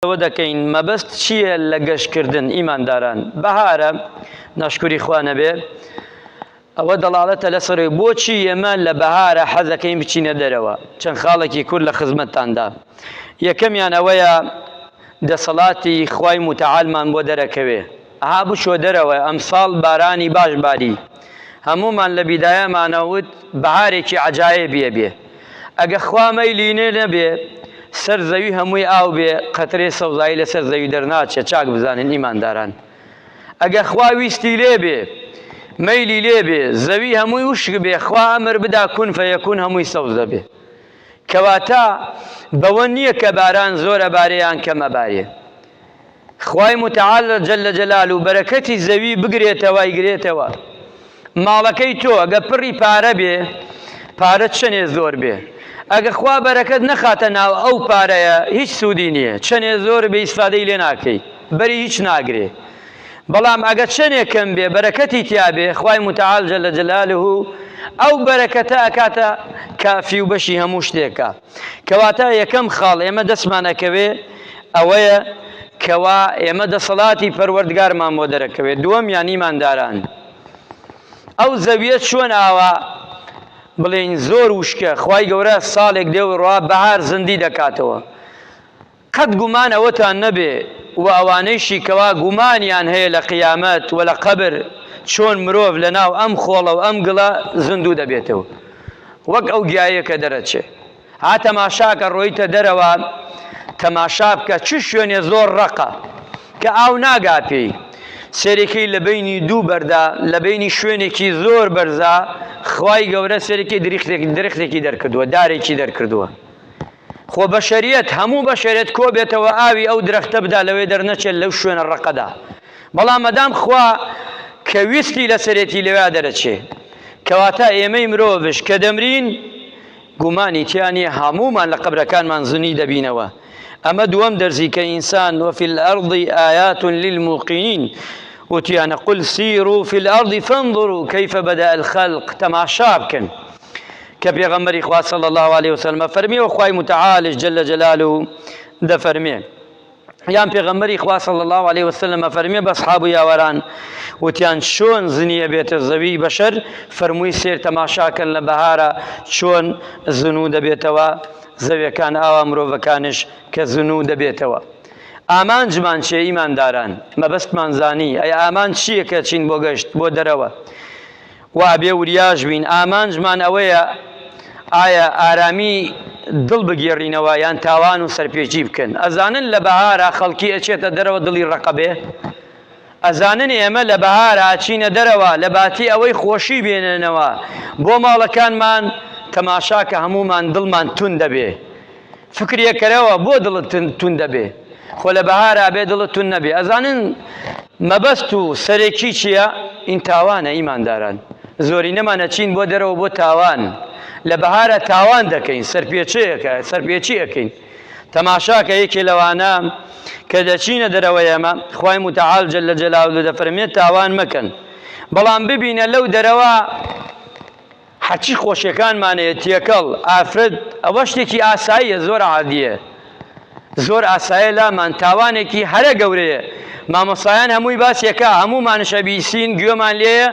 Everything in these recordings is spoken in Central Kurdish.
لەوە دەکەین مەبەست چییە لە گەشتکردن ئیمانداران بەهارە ناشکوری خوا نەبێ ئەوە دەڵالەتە لەسەر بۆچی ئێمە لە بەهارە حەزەکەین بچینە دەرەوە چەند خاڵێکی کورت لە خزمەتتاندا یەکەمیان ئەوەیە دەسەڵاتی خوای متعالمان بۆ دەرەکەوێ ئەها بچۆ دەرەوە ئەمساڵ بارانی باش باری هەموومان لە بیدایەمانە وت بەهارێکی عەجایبیە بێ ئەگە خوا مەیلی نێ نەبێ سەر زەوی هەمووی ئاو بێ قەترەی سەوزایی لەسەر زەوی دەرناچێ چاک بزانن ئیمانداران ئەگە خوا ویستی لێ بێ مەیلی لێ بێ زەوی هەمووی وشک بێ خوا ئەمر بدا کون فەیەکون هەمووی سەوز دەبێ کەواتە بەوە نییە کە باران زۆر ئەبارێ یان کەم ئەبارێ خوای متعال جل جلالە بەرەکەتی زەوی بگرێتەوە ئەیگرێتەوە ماڵەکەی تۆ ئەگە پڕی پارە بێ پارە چەنێ زۆر بێ ئەگە خوا بەرەکەت نەخاتە ناو ئەو پارەیە هیچ سوودی نییە چەنێ زۆر بێ ئیسفادەی لێ ناکەی بەری هیچ ناگرێ بەڵام ئەگە چەنێ کەم بێ بەرەکەتی تیا بێ خوای متعال جل جلاله ئەو بەرەکەتە ئەکاتە کافی و بەشی هەموو شتێکە کەواتە یەکەم خاڵ ئێمە دەستمان ئەکەوێ ئەوەیە کەوا ئێمە دەسەڵاتی پەروەردگارمان بۆ دەرەکەوێت دووەم یان ئیمانداران ئەو زەویە چۆن ئاوا بڵێین زۆر وشکە خوای گەورە ساڵێک دێ و ڕوا بەهار زندی دەکاتەوە قەت گومان ئەوەتان نەبێ و ئەوانەیشی کەوا گومانیان هەیە لە قیامەت و لە قەبر چۆن مرۆڤ لە ناو ئەم خۆڵە و ئەم گڵە زیندوو دەبێتەوە وەک ئەو گیایە کە دەرەچێ ها تەماشاکە ڕۆیتە دەرەوە تەماشا بکە چ شوێنێ زۆر ڕەقە کە ئاو ناگا پێی سێرێکی لە بینی دوو بەردا لە بینی شوێنێکی زۆر بەرزا خوای گەورە سێرێکی درختێک درختێکی دەرکردووە دارێکی دەرکردووە خۆ بەشەریەت هەموو بەشەرێت کۆ بێتەوە ئاوی ئەو درەختە بدا لەوێ دەرنەچێت لەو شوێنە ڕەقەدا بەڵام مەدام خوا کە ویستی لەسەرێتی لەوێ دەرەچێ کەواتە ئێمەی مرۆڤش کە دەمرین گومانی تیا نییە هەموومان لە قەبرەکانمان زنی دەبینەوە ئەمە دووەم دەرزی کە ئینسان وفی الأرض آیات للموقنین وتیانە قل سیروا فی الأرض فانظروا كيف بدأ الخلق تەماشا بکەن کە پێغەمبەری خوا صلی اللە علیه وسلم فەرمی و خوای متعالش جل جلاله دەفەرمێ یان پێغەمبەری خوا صلی الله علیه وسلم فەرمی بە ئەصحاب و یاوەران وتیان چۆن زنیە بێتە زەوی بەشەر فەرمووی سێر تەماشاکەن لە بەهارە چۆن زنوو دەبێتەوە زەویەکان ئاوا مرۆڤەکانش کە زنوو دەبێتەوە ئامانجمان چیە ئیمانداران مەبەستمان زانی ئەی ئامانج چییە کە چین بۆ گەشت بۆ دەرەوە وە ئەبێ وریاش بین ئامانجمان ئەوەیە ئایا ئارامی دڵ بگێڕینەوە یان تاوان و سەرپێچی بکەن ئەزانن لە بەهارا خەڵکی ئەچێتە دەرەوە دڵی ڕەقە بێ ئەزانن ئێمە لە بەهارا ئەچینە دەرەوە لە باتی ئەوەی خۆشی بێنێنەوە بۆ ماڵەکانمان تەماشا کە هەموومان دڵمان توند دەبێ فکریە کەرەوە بۆ دڵت توند دەبێ خۆ لە بەهارا بێ دڵت توند نەبێ ئەزانن مەبەست و سەرەکی چییە ئین تاوانە ئیمانداران زۆرینەمان ئەچین بۆ دەرەوە بۆ تاوان لە بەهارە تاوان دەکەین سەرپێچەیەکە سەرپێچی ئەکەین تەماشاکە یەکێ لەوانە کە دەچینە دەرەوە ئێمە خوای متعال جل جلاله دەفەرمێت تاوان مەکەن بەڵام ببینە لەو دەرەوە هەرچی خۆشیەکانمان هەیە تێکەڵ ئافرەت ئەوە شتێکی ئاساییە زۆر عادیە زۆر ئاسایە لامان تاوانێکی هەرە گەورەیە مامۆسایان هەمووی باسیەکە هەموومانش ئەبیسین گوێمان لێیە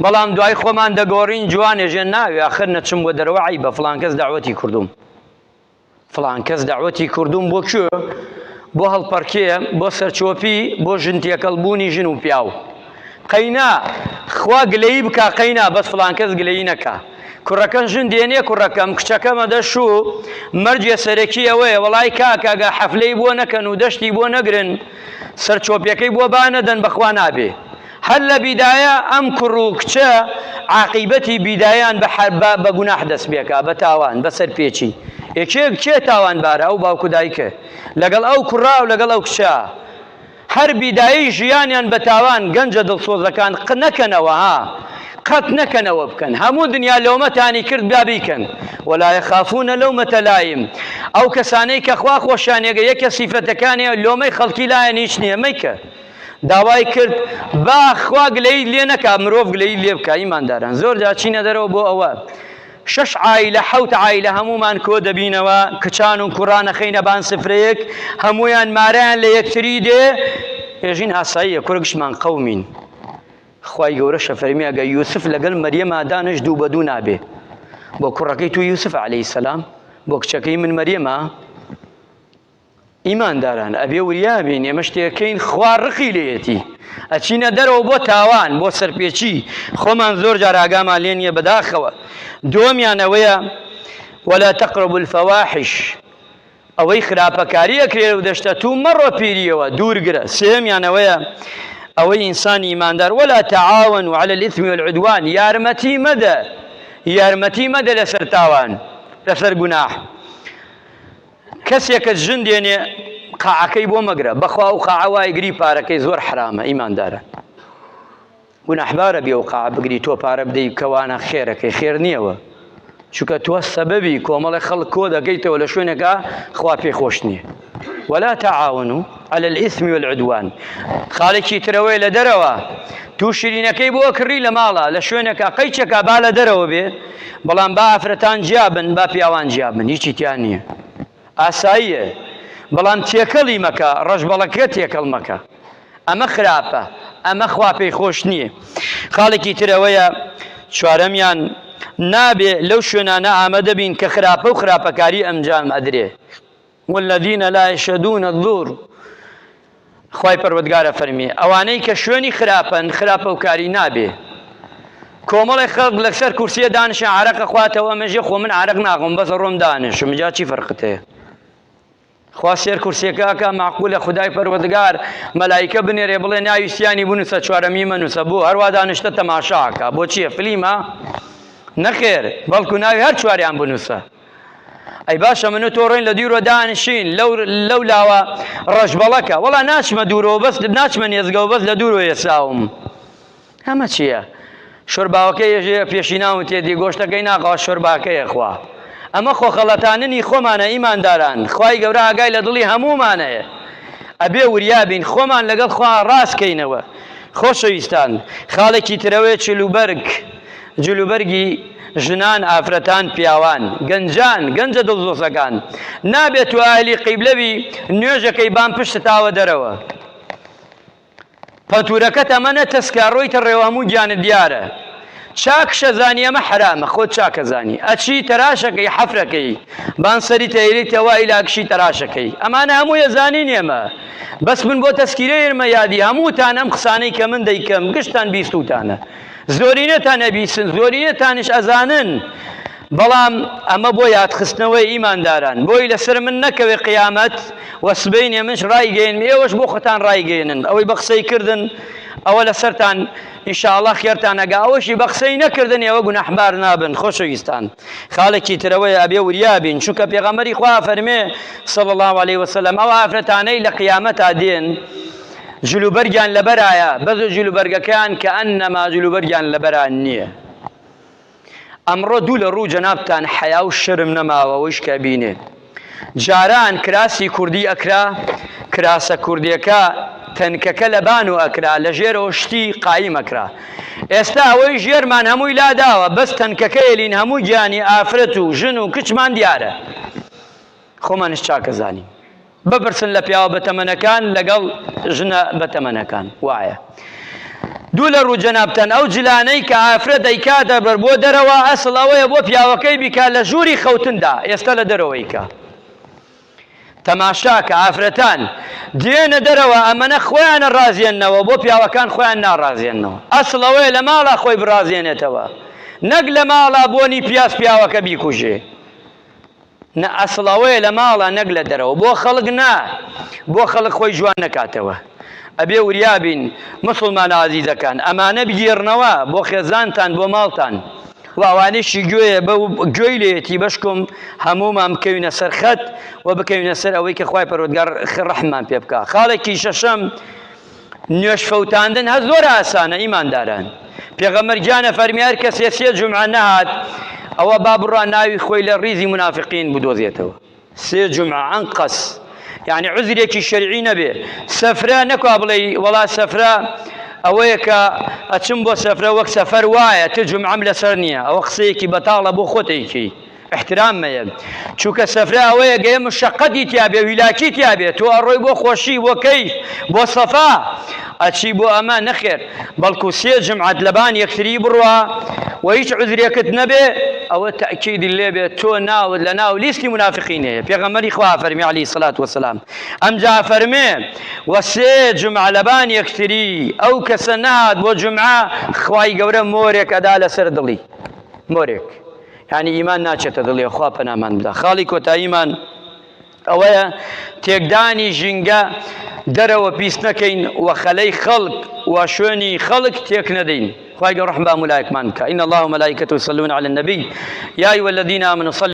بەڵام دوای خۆمان دەگۆڕین جوانێژێن ناوێ ئاخر نەچم بۆ دەرەوە عەیبە فڵان کەس دەعوەتی کردوم فڵان کەس دەعوەتی کردوم بۆ کوێ؟ بۆ هەڵپەڕکێ، بۆ سەرچۆپی، بۆ ژن تێکەڵ بوونی ژن و پیاو. قەینا خوا گلەیی بکا قەینا بەس فڵان کەس گلەیی نەکا. کوڕەکەم ژن دێنێ کوڕەکەم کچەکەمە دەشوو مەرجێ سەرەکی ئەوەیە وەڵای کاکە گە حەفلەی بۆ نەکەن و دەشتی بۆ نەگرن سەرچۆپیەکەی بۆ با نەدەن بەخوا نابێ. هەر لە بیدایە ئەم کوڕ و کچە عاقیبەتی بیدایان بە بە بە گوناح دەست پێکا بە تاوان بە سەرپێچی ئێ کێ کێ تاوانبارە ئەو باوک و دایکە لەگەڵ ئەو کوڕە و لەگەڵ ئەو کچە هەر بیدایەی ژیانیان بە تاوان گەنجە دڵسۆزەکان ق نەکەنەوە ها قەت نەکەنەوە بکەن هەموو دنیا لۆمەتانی کرد با بیکەن ولا يخافون لومة لائم ئەو کەسانەی کە خوا خۆشیانێگە یەکە سیفەتەکانی لۆمەی خەڵکی لایەن هیچ نییە مەیکە داوای کرد با خوا گلەییت لێ نەکا مرۆڤ گلەییت لێ بکا ئیمانداران زۆر جار چینە دەرەوە بۆ ئەوە. شەش عایلە حەوت عایلە هەموومان کۆ دەبینەوە کچان و کوڕان ئەخەینە بان سفرەیەک هەموویان مارەیان لە یەکتری دێ ئێژین ئاساییە کورە گشتمان قەومین خوای گەورەش ئەفەرمێ ئەگەر یوسف لەگەڵ مەریەما دانیشت دوو بە دوو نابێ بۆ کوڕەکەی تو یوسف عەلەیهی سەلام بۆ کچەکەی من مەریەمە ئیمانداران ئەبێ وریا بین ئێمە شتێکەین خوا ڕقی لێیەتی ئەچینە دەرەوە بۆ تاوان بۆ سەرپێچی خۆمان زۆر جار ئاگامان لێ نییە بەداخەوە دووەمیان ئەوەیە ولا تقربوا الفواحش ئەوەی خراپەکاری ئەکرێ لەو دەشتە تو مەڕۆ پیریەوە دوورگرە سێیەمیان ئەوەیە ئەوەی ئینسانی ئیماندار ولا تعاونوا على الإثم والعدوان یارمەتی مەدە یارمەتی مەدە لەسەر تاوان لەسەر گوناح کەسێکت ژن دێنێ قاعەکەی بۆ مەگرە بەخوا و قاعە وای گری پارەکەی زۆر حرامە ئیماندارە گوناحبارە بێ و قاعە بگری تۆ پارە بدەی کەوانە خێرەکەی خێر نییەوە چونکە تۆ سەبەبی کۆمەڵی خەڵک کۆ دەکەیتەوە لە شوێنێکا خوا پێی خۆش نییە ولا تعاونوا على الإثم والعدوان خاڵێکی ترەوەی لە دەرەوە تو شیرینەکەی بۆ کڕی لە ماڵە لە شوێنێکا قەیچێکا با لە دەرەوە بێ بەڵام با ئافرەتان جیابن با پیاوان جیابن هیچی تیا نییە ئاساییە بەڵام تێکەڵی مەکە ڕەشبەڵەکە تێکەڵ مەکە ئەمە خراپە ئەمە خوا پێی خۆش نییە خاڵێکی تر ئەوەیە چوارەمیان نابێ لەو شوێنانە ئامادە بین کە خراپە و خراپەکاری ئەنجام ئەدرێ والذین لا یشهدون الزور خوای پەروەردگارە فەرمی ئەوانەی کە شوێنی خراپەن خراپە و کاری نابێ کۆمەڵی خەڵک لەسەر کورسیە دانیشن عرەقە خواتەوە مەژێ خۆ من عرەق ناخۆم بەس ڕۆم دانیشم جا چی فەرقت هەیە خوا سێر کورسیەکە ئەکا مەعقولە خودای پەروەردگار مەلایکە بنێرێ بڵێ ناوی سیانی بنووسە چوارەمی مەنووسە بۆ هەروا دانیشتە تەماشا ئەکا بۆ چییە فلیمە نەخێر بەڵکو ناوی هەر چواریان بنووسە ئەی باشە من و تۆ ڕۆین لە دوورەوە دانیشین لەو لەو لاوە ڕەشبەڵەکە وەڵا ناچمە دوورەوە بەس ناچمە نێزگەوە بەس لە دوورەوە ێساوم ئەمە چییە؟ شۆرباوەکەی ێژێ پێشینان وتێتی گۆشتەکەی ناخوا شۆرباکەیە خوا ئەمە خۆخەڵەتاننی خۆمانە ئیمانداران خوای گەورە ئاگای لە دڵی هەموومانەیە ئەبێ وریا بین خۆمان لەگەڵ خوا ڕاست کەینەوە خۆشەویستان خاڵێکی ترەوەیە چلوبەرگ جلوبەرگی ژنان ئافرەتان پیاوان گەنجان گەنجە دڵزۆزەکان نابێت تو ئاهلی قیبلەبی نوێژەکەی بان پشتت ئاوە دەرەوە پەتورەکەت ئەمە نە تەسکە ڕۆیتە ڕێوە هەموو گیانت دیارە چاکشە زانی ئەمە حەرامە خۆت چاکە زانی ئەچی تەراشەکەی حەفرەکەی بان سەری تەیریتەوە ئیلاکشی تەراشەکەی ئەمانە هەموو یەزانین ئێمە بەس من بۆ تەسکیرە ئێرمە یادی هەمووتان ئەم قسانەی کە من دەیکەم گشتان بیستوتانە زۆرینەتان ئەبیسن زۆرینەتانیش ئەزانن بەڵام ئەمە بۆ یادخستنەوەی ئیمانداران بۆی لەسەر من نەکەوێ قیامەت و سبەینێ منش ڕایگەیەنم ئێوەش بۆ خۆتان ڕایگەیەنن ئەوەی بە قسەی کردن ئەوە لەسەرتان ئینشاءاللە خێرتان ئەگا ئەوەشی بە قسەی نەکردن ئێوە گوناحبار نابن خۆشەویستان خاڵێکی ترەوەیە ئەبێ وریا بین چونکە پێغەمبەری خوا فەرمێ صلی الله علیه وسلم ئەو ئافرەتانەی لە قیامەتا دێن جلوبەرگیان لەبەرایە بەس جلوبەرگەکەیان کە ئەنەما جلوبەرگیان لەبەران نییە ئەمڕۆ دوو لە ڕوو جەنابتان حەیا و شەرم نەماوە ئەوەیش کە بینێ جاران کراسی کوردی ئەکرا کراسە کوردیەکە تەنکەکە لە بان و ئەکرا لە ژێرەوە شتی قایم ئەکرا ئێستا ئەوەی ژێرمان هەمووی لاداوە بەس تەنکەکە ئێلین هەموو گیانی ئافرەت و ژن و کچمان دیارە خۆمانیش چاکەزانین بپرسن لە پیاوە بەتەمەنەکان لەگەڵ ژنە بەتەمەنەکان وایە. دوو لە ڕوو جەنابتان ئەو جلانەی کە ئافرەت دەیکاتە بەر بۆ دەرەوە ئەسڵ ئەوەیە بۆ پیاوەکەی بیکا لە ژووری خەوتندا ئێستا لە دەرەوەی کە تەماشا کە ئافرەتان دێنە دەرەوە ئەمەنە خۆیانە ڕازێننەوە بۆ پیاوەکان خۆیان ناڕازێننەوە ئەسڵ ئەوەیە لە ماڵا خۆی بڕازێنێتەوە نەک لە ماڵا بۆنی پیاز پیاوەکە بیکوژێ نا ئەسڵ ئەوەیە لە ماڵا نەک لە دەرەوە بۆ خەڵک نا بۆ خەڵک خۆی جوان نەکاتەوە ئەبێ وریا بین موسڵمانە ئازیزەکان ئەمانە بگێڕنەوە بۆ خێزانتان بۆ ماڵتان و ئەوانەیشی گوێیە بە گوێی لێیەتی بەشکم هەموومان بکەوینە سەر خەت و بکەوینە سەر ئەوەی کە خوای پەروەردگار ڕەحممان پێ بکا خاڵێکی شەشەم نوێژ فەوتاندن هەر زۆر ئاسانە ئیمانداران پێغەمبەر گیانە فەرمی هەر کەسێ سێ جومعە نەهات ئەوە با بڕا ناوی خۆی لە ڕیزی منافقین بدۆزێتەوە سێ جومعە ئەنقەس یعنی عوزرێکی شەرعی نەبێ سەفرە نەکوا بڵێ وەڵا سەفرە ئەوەیە کە ئەچم بۆ سەفرە وەک سەفەر وایە تر جومعەم لەسەر نییە ئەوە قسەیەکی بەتاڵە بۆ خۆت ئەیکەی احترام مەیە چونکە سەفرە ئەوەیە گەیە مشەقەتی تیا بێ ویلاکی تیا بێ تۆ ئەڕۆی بۆ خۆشی بۆ کەیف بۆ سەفا ئەچی بۆ ئەمە نەخێر بەڵکو سێ جمعەت لەبان یەکتری بڕوا و هیچ عوزرێکت نەبێ ئەوە تەئکیدی لێ بێت تۆ ناوت لە ناو لیستی منافقین هەیە پێغەمبەری خوا فەرمی عەلەیهی سەلات وەسەلام ئەمجا فەرمێ و سێ جمعە لەبان یەکتری ئەو کەسە نەهات بۆ جمعە خوای گەورە مۆرێک ئەدا لەسەر دڵی مۆرێک یعنی ئیمان ناچێتە دڵی خوا پەنامان بدا خاڵی کۆتاییمان ئەوەیە تێکدانی ژینگە دەرەوە پیس نەکەین و خەلەی خەڵک و شوێنی خەڵک تێک نەدەین خوای گەورە ڕەحم بە هەموو لایەکمان بکا ان الله وملائکته یصلون علی النبی یا ایها الذین آمنوا صلوا.